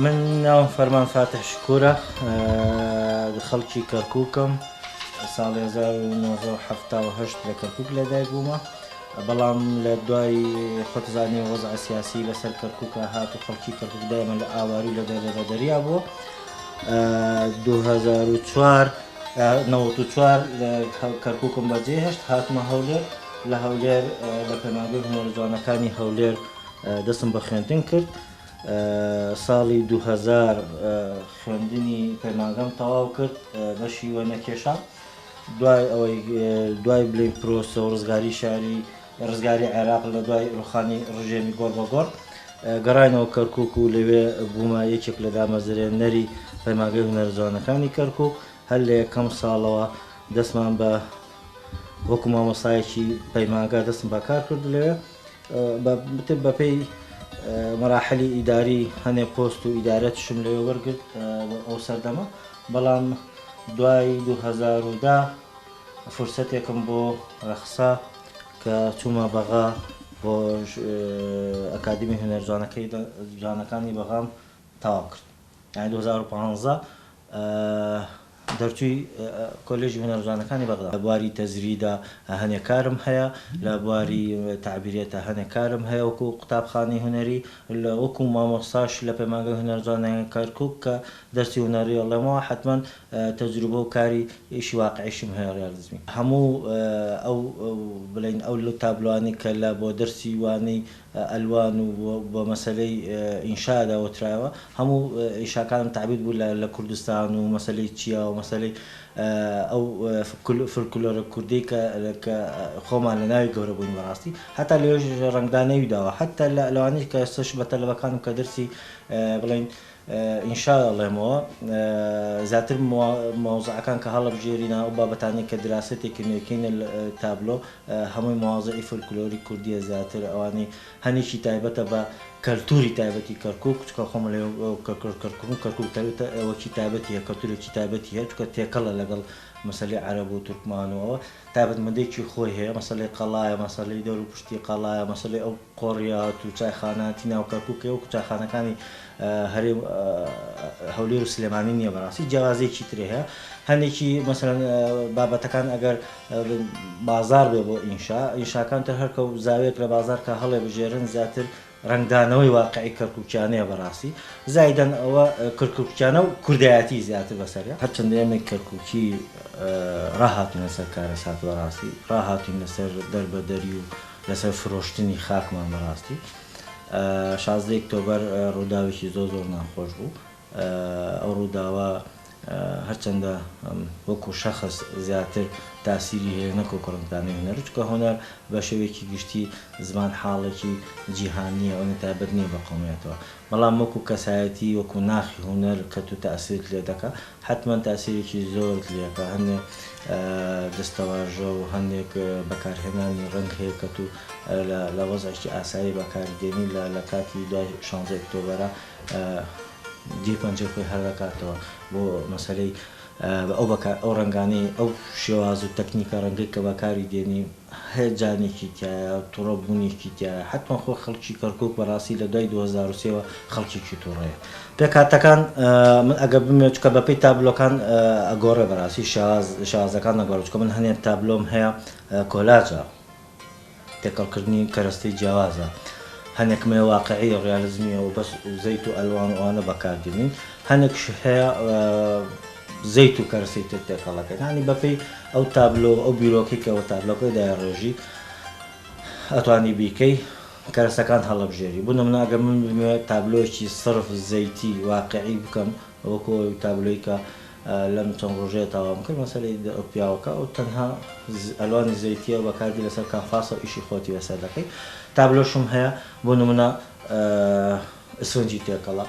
من ناوم فەرمان فاتح شکورە، خەڵکی کەرکوکم، ساڵی 1970 لە کەرکوک لەدایک بوومە، بەڵام لە دوای خۆتزانی وەزع سیاسی بەسەر کەرکوکا هات و خەڵکی کەرکوک دایمە لە ئاواری و لە دەربەدەریا بووە. 2004 94 لە کەرکوکم بەجێهێشت، هاتمە هەولێر. لە هەولێر لە پەیمانگەی هونەرە جوانەکانی هەولێر دەستم بە خوێندن کرد. ساڵی 2000 خوێندنی پەیمانگەم تەواو کرد، بەشی وێنەکێشان. دوای ئەوەی دوای بلین پرۆسە و ڕزگاری شاری ڕزگاری عێراق لە دوای ڕوخانی ڕژێمی گۆڕ بە گۆڕ، گەڕاینەوە کەرکوک و لەوێ بوومە یەکێک لە دامەزرێنەری پەیمانگەی هونەرە جوانەکانی کەرکوک. هەر لە یەکەم ساڵەوە دەستمان بە وەکو مامۆستایەکی پەیمانگا دەستم بە کار کرد لەوێ، بەپێی مەراحلی ئیداری هەنێ پۆست و ئیدارەتشم لەوێ وەرگرت ئەو سەردەمە. بەڵام دوای 2010 فرسەتێکم بۆ ڕەخسا کە چوومە بەغا بۆ ئەکادیمی هونەر جوانەکانی بەغام تەواو کرد. یانی 2015 دەرچووی کۆلێژی هونەرە جوانەکانی بەغدا. لە بواری تەزریدا هەنێ کارم هەیە، لە بواری تەعبیریەتا هەنێ کارم هەیە وەکو قوتابخانەی هونەری، وەکو مامۆستاش لە پەیمانگەی هونەرە جوانەکانی کەرکوک کە دەرسی هونەری ئەڵێمەوە، حەتمەن تەجروبە و کاری ئیشی واقعیشم هەیە ڕیالیزمی. هەموو ئەو بڵێین ئەو تابلۆانەی کە لە بۆ دەرسی وانەی ئەلوان و بە مەسەلەی ئینشادا وترایەوە، هەموو ئینشاکانم تەعبیر بوو لە کوردستان و مەسەلەی چیا و مەسەلەی ئەو فلکلۆرە کوردەی کە خۆمان لە ناوی گەورە بووین. بەڕاستی هەتا لەوێش ڕەنگدانەوی داوە، حەتا لەوانەیە کە ئێستاش بە تەلەبەکانم کە دەرسی بڵێین ئینشا ئەڵێمەوە، زیاتر مەوزوعەکان کە هەڵەبژێرینە ئەو بابەتانەی کە دراسەتێکی نوێکەینە تابلۆ، هەمووی مەوازعی فولکلۆری کوردیە، زیاتر ئەوانەی هەنێکی تایبەتە بە کەلتوری تایبەتی کەرکوک، چونکە خۆم لێ کەرکوکم، کەرکوک وەکی تایبەتی هەیە، کەلتورێکی تایبەتی هەیە، چونکە تێکەڵە لەگەڵ مەسەلەی عەرەب و تورکمان و ئەوە تایبەتمەندێکی خۆی هەیە، مەسەلەی قەڵایە، مەسەلەی دەور و پشتی قەڵایە، مەسەلەی ئەو قۆڕیات و چایخاناتی ناو کەرکوک هەیە وەکو چایخانەکانی هەرێم هەولێر و سلێمانی نییە، بەڕاستی جیاوازیەکی تری هەیە. هەندێکی مەسەلەن بابەتەکان ئەگەر بازار بێ بۆ ئینشا، ئینشاکان تر هەرکە و زاویەک لە بازار کە هەڵێ بژێرن زیاتر ڕەنگدانەوەی واقعی کەرکوکیانەیە بەڕاستی، زایدەن ئەوە کەرکوکیانە و کوردایەتی زیاتر بەسەرە. هەرچەندە ئێمەی کەرکوکی ڕاهاتوین لەسەر کارەسات، بەڕاستی ڕاهاتوین لەسەر دەربەدەری و لەسەر فرۆشتنی خاکمان. بەڕاستی 16 ئۆکتۆبەر ڕووداوێکی زۆر زۆر ناخۆش بوو. ئەو ڕووداوە هەرچەندە وەکو شەخس زیاتر تاسیری هەیە نەک وەکو ڕەنگدانەوەی هونەر، چونکە هونەر بە شێوەیەکی گشتی زمان حاڵێکی جیهانییە، ئەوەنە تایبەت نییە بە قەومیەتەوە، بەڵام وەکو کەسایەتی وەکو ناخی هونەر کە تو تاسیرت لێ دەکا حەتمەن تاسیرێکی زۆرت لێ ئەکا. هەندێک دەستەواژە و هەندێک بەکارهێنانی ڕەنگ هەیە کە تو لە وەزعێکی ئاسایی بەکاری دێنی، لە کاتی دوای 16 ئۆکتۆبەرە جێ پەنجەی خۆی هەر دەکاتەوە بۆ مەسەلەی ئەو بەکار ئەو ڕەنگانەی ئەو شێواز و تەکنیکە ڕەنگەی کە بەکاری دێنی هەیەجانێکی تیایە، توڕەبوونێکی تیایە. حەتمەن خۆ خەڵکی کەرکوک بەڕاستی لە دوای 2003 وە خەڵکێکی توڕەیە. پێکهاتەکان من ئەگەر بمەوێت چونکە بەپێی تابلۆکان ئەگۆڕێ، بەڕاستی شێواز شێوازەکان ئەگۆڕێ، چونکە من هەنێ تابلۆم هەیە کۆلاجە، تێکەڵکردنی کەرەستەی جیاوازە، هەنێکم هەیە واقعیە ڕیالیزمیە و بەس زەیت و ئەلوان و ئەوانە بەکاردێنین، هەنێکش هەیە زەیت و کەرەستەی تر تێکەڵەکەن. یانی بەپێی ئەو تابلۆ ئەو بیرۆکەی کە تابلۆکەی دایڕێژی ئەتوانی بیکەی، کەرەستەکان هەڵەبژێری. بۆ نمونە ئەگەر من بمەوێت تابلۆیەکی سڕف زەیتی واقعی بکەم وەکو ئەو تابلۆی کە لەم چەند ڕۆژەیە تەواوم کرد، مەسەلەی ئەو پیاوەکە ئەو تەنها ئەلوانی زەیتیە بەکاردی لەسەر کانفاسە و ئیشی خۆتی لەسەر دەکەی. تابلۆشم هەیە بۆ نمونە ئسفنجی تێکەڵە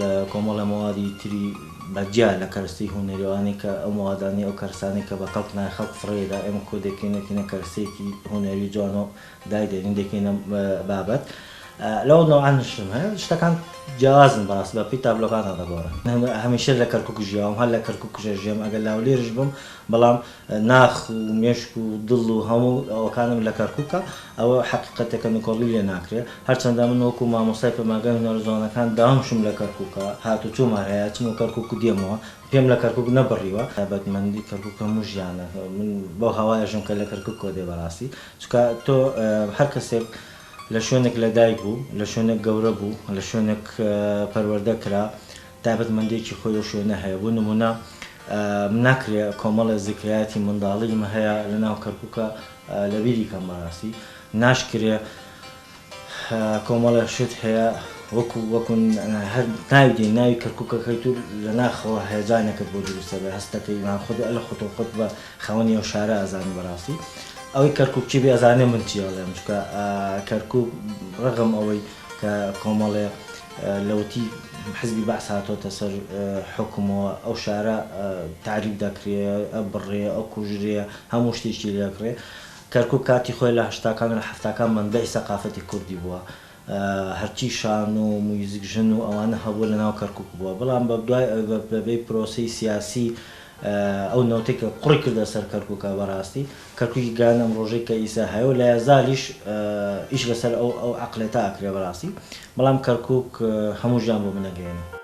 لە کۆمەڵە مەوادی تری بەجیا لە کەرەستەی هونەری، ئەوانەی کە ئەو مەوادانەی ئەو کەرەستانەی کە بە کەڵک نایە خەڵک فڕێدا، ئێمە کۆ دەکەین دەکەینە کەرەستەیەکی هونەری جوان و دایدەنین دەکەینە بابەت. لەو نەوعانشم هەیە شتەکان جیاوازن بەڕاستی بە پێی تابلۆکان دەگۆڕن. هەمیشە لە کەرکوک ژیاوم هەر لە کەرکوکش ئەژیام ئەگەر لە هەولێرش بم بەڵام ناخ و مێشک و دڵ و هەموو ئەوەکانم لە کەرکوکە ئەوە حەقیقەتێکە نکۆڵی لێ ناکرێ هەرچەندە من وەکو مامۆستای پەیمانگای هونەرە جوانەکان داومشم لە کەرکوکە هاتوچۆم هەر هەیە ئەچمەوە کەرکوک و دێمەوە پێم لە کەرکوک نەبڕیوە. تایبەتمەندی کەرکوک هەموو ژیانە من بەو هەوایەشم کە لە کەرکوکەوە دێ بەڕاستی چونکە تۆ هەر کەسێک لە شوێنێک لەدایک بوو، لە شوێنێک گەورە بوو، لە شوێنێک پەروەردە کرا، تایبەتمەندییەکی خۆی ئەو شوێنە هەیە. بۆ نموونە ناکرێ کۆمەڵێ زیکرەیاتی منداڵیم هەیە لە ناو کەرکووکە لەبیری کەم بەڕاستی. ناشکرێ کۆمەڵێ شت هەیە وەکوو وەکوو هەر ناوی دێ ناوی کەرکووکەکەی تو لە ناخەوە هەیەجانێکت بۆ دروست دەبێ هەست دەکەی خۆت لە خۆتەوە خۆت بە خاوەنی ئەو شارە ئەزانی بەڕاستی. ئەوەی کەرکوکچی بێ ئەزانێ من چی ئەڵێم چونکە کەرکوک ڕەغم ئەوەی کە کۆمەڵێ لەوەتی حزبی بەعس هاتۆتە سەر حوکمەوە ئەو شارە تەعریب دەکرێ ئەبڕێ ئەکوژرێ هەموو شتێکی لێ ئەکرێ کەرکوک کاتی خۆی لە هەشتاکان و لە حەفتاکان مەنبەعی سەقافەتی کوردی بووە هەرچی شانۆ و میوزیک ژەن و ئەوانە هەبووە لە ناو کەرکوک بووە بەڵام بە دوای بەبێ پرۆسەی سیاسی ئەو نەوتەی کە قوڕی کردە سەر کەرکوکە بەڕاستی کەرکوکی گەیاندە ئەم ڕۆژەی کە ئیسا هەیە و لە یەزالیش ئیش لەسەر ئەو ئەو عەقلێتە ئەکرێ بەڕاستی بەڵام کەرکوک هەموو ژیان بۆ من ئەگەیەنێ.